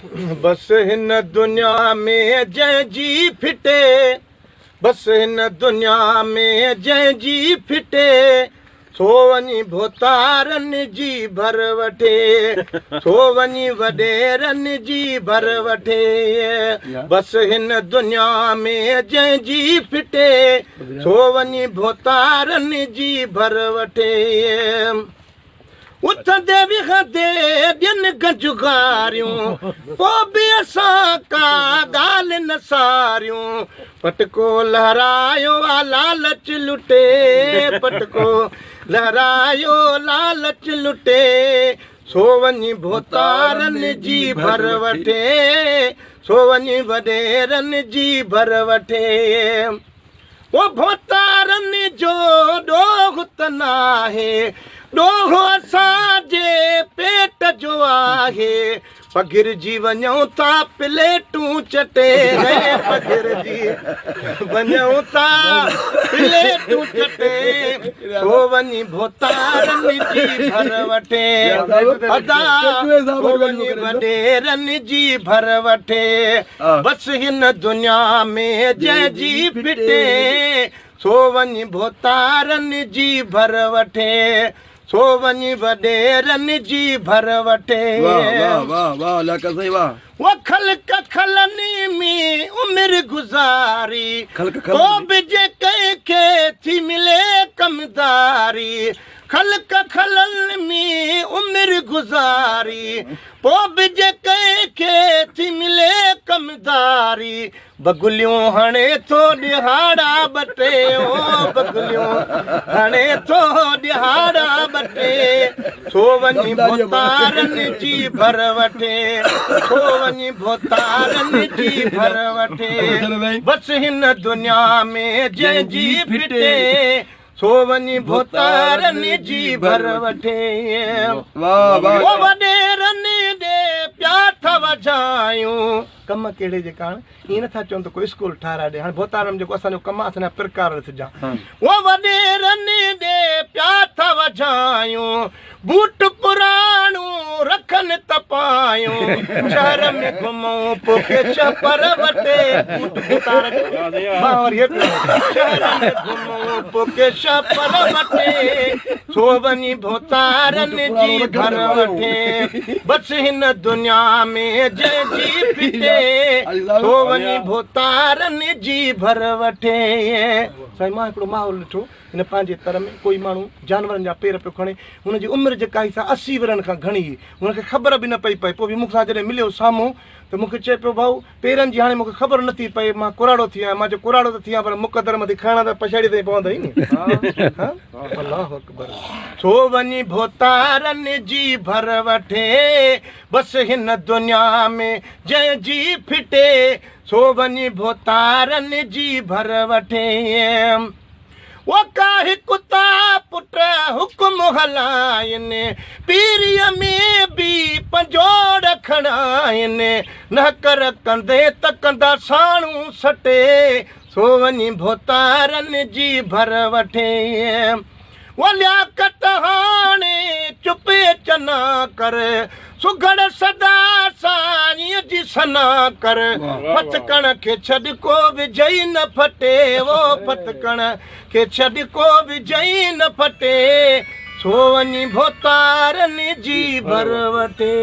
بس هن دنيا ۾ جنهن جي ڦٽي، بس هن دنيا ۾ جنهن جي ڦٽي، سو وڃي ڀوتارن جي ڀر وٺي، سو وڃي وڏيرن جي ڀر وٺي. بس هن دنيا ۾ جنهن جي ڦٽي، سو وڃي ڀوتارن جي ڀر وٺي. اٿندي ويهندي ڏين گنج گاريون، پوء به اسان ڪا ڳالهه نه ساريون. پٽڪو لهرايو آ لالچ لٽي، پٽڪو لهرايو لالچ لٽي، سو وڃي ڀوتارن جي ڀر وٺي، سو وڃي وڏيرن جي ڀر وٺي. او ڀوتارن جو ڏوهه ته ناهي، ڏوهه اسان جي پيٽ جو آهي. پگهرجي وڃون ٿا پليٽون چٽي، پگهرجي وڃون ٿا پليٽون چٽي، سو وڃي ڀوتارن جي ڀر وٺي، ادا سو وڃي وڏيرن جي ڀر وٺي. بس هن دنيا ۾ جنهن جي ڦٽي، سو وڃي ڀوتارن جي ڀر وٺي، سو وڃي وڏيرن جي ڀر وٺي. واه واه واه واه لياقت سائين واه. او خلق کلني ۾ عمر گذاري، خلق پو کلني. به جي ڪنهن کي ٿي ملي ڪمداري، خلق کلن ۾ عمر گذاري، پوء به جي ڪنهن کي ٿي ملي ڪمداري، بغليون هڻي ٿو ڏهاڙا ٻه ٽي، او بغليون هڻي ٿو ڏهاڙا ٻه ٽي، سو وڃي ڀوتارن جي ڀر وٺي، سو وڃي ڀوتارن جي ڀر وٺي، بس هن دنيا ۾ جنهن جي ڦٽي، سو وڃي ڀوتارن جي ڀر وٺي. واه واه. او وڏيرن ڏي پيا ٿا وجهايون. ڪم ڪهڙي جي ڪاڻ ائين نٿا چون ته ڪو اسڪول ٺاهرائي ڏي. هاڻي ڀوتارن جيڪو اسان جو ڪم آهي اسان جا پرڪار ڏسجان. او وڏيرن ڏي پيا ٿا وجهايون. بوٽ پراڻو رکن ته پايون. شهر ۾ گهمون پوکي شهپر وٽي. بوٽ ڀوتار جو مان وري هيٺ شهر ۾ گهمون پوکي شهپر وٽي. سو وڃي ڀوتارن جي ڀر وٺي. بس هن دنيا ۾ جنهن جي ڦٽي. سو وڃي ڀوتارن جي ڀر وٺي. سائين مان هڪڙو ماحول ڏٺو. هن پنهنجي تر ۾ ڪوئي ماڻهو جانورن جا پير پيو کڻي. هن جي عمر جيڪا هئي سا 80 ورهين کان گهڻي هئي. هن کي خبر به نه پئي پئي. پوء به مون سان جڏهن مليو سامهون ته مون کي چئي پيو ڀائو پيرن جي هاڻي مون کي خبر نه ٿي پئي مان ڪراڙو ٿي آهيان. مان چيو ڪراڙو ته ٿي آهيان پر مقدر مٿي کڻڻا ته پڇاڙيء تائين پوندئي ني. ها الله اڪبر. سو وڃي ڀوتارن جي ڀر وٺي. بس هن دنيا ۾ جنهن جي ڦٽي. سو وڃي ڀوتارن جي ڀر وٺي. او ڪاهي ڪتا پٽ حڪم هلائين، پيريء ۾ به پنجوڙ کڻائين. نه ڪر ڪندي ته ڪندا ساڻون سٽي، سو وڃي ڀوتارن جي ڀر وٺي. او لياقت هاڻي چپ چنا ڪر، سگهڙ سدا سائينء جي ثنا ڪر. ڦٿڪڻ کي ڇڏ ڪو وجهئي نه ڦٽي، او ڦٿڪڻ کي ڇڏ ڪو وجهئي نه ڦٽي، سو وڃي ڀوتارن جي ڀر وٺي.